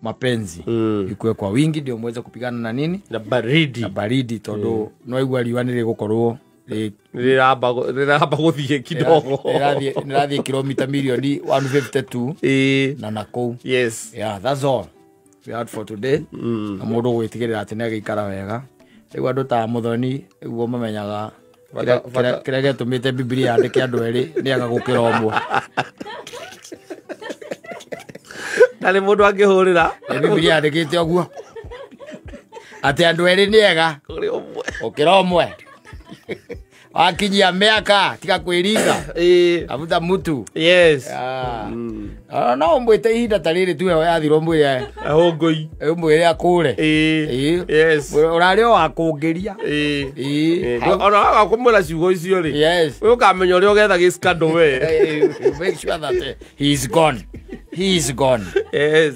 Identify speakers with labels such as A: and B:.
A: Mapenzi ikuwe kwa wingi ndio muweze kupigana na nini?
B: Na baridi.
A: Na baridi, tondu no igua riũa nĩ rĩgũkorwo
B: rĩramba gũthiĩ kidogo.
A: Rĩrathiĩ kilomita milioni 152 na nakũu.
B: Yes.
A: Yeah, that's all we had for today. Na mũndũ gwĩtigĩrĩra atĩ nĩ agĩikara wega. Rĩu andũ ta Mũthoni nĩguo mamenyaga kĩrĩa gĩatũmĩte Bibilia yandĩke andũ erĩ nĩ aga gũkĩra ũmwe.
B: Na nĩ mũndũ angĩhũrĩra.
A: Nĩ Bibilia yandĩkĩte ũguo atĩ andũ erĩ nĩ ega
B: kũrĩ ũmwe.
A: Gũkĩra ũmwe. Wakinyia mĩaka tiga kwĩringa. Abuta mutu.
B: Yes.
A: Yeah. No ũmwĩte ihinda ta rĩrĩ tu yathira ũmwĩre
B: Ahũngũi.
A: Ũmwĩre akũre.
B: Yes.
A: Ũrarĩ o wa kũngĩria.
B: Ona waga kũmwĩra ciugo icio rĩ.
A: Yes.
B: We ũkamenya ũrĩa ũgetha gĩcikando we.
A: Make sure that he is gone. He is gone.
B: Yes.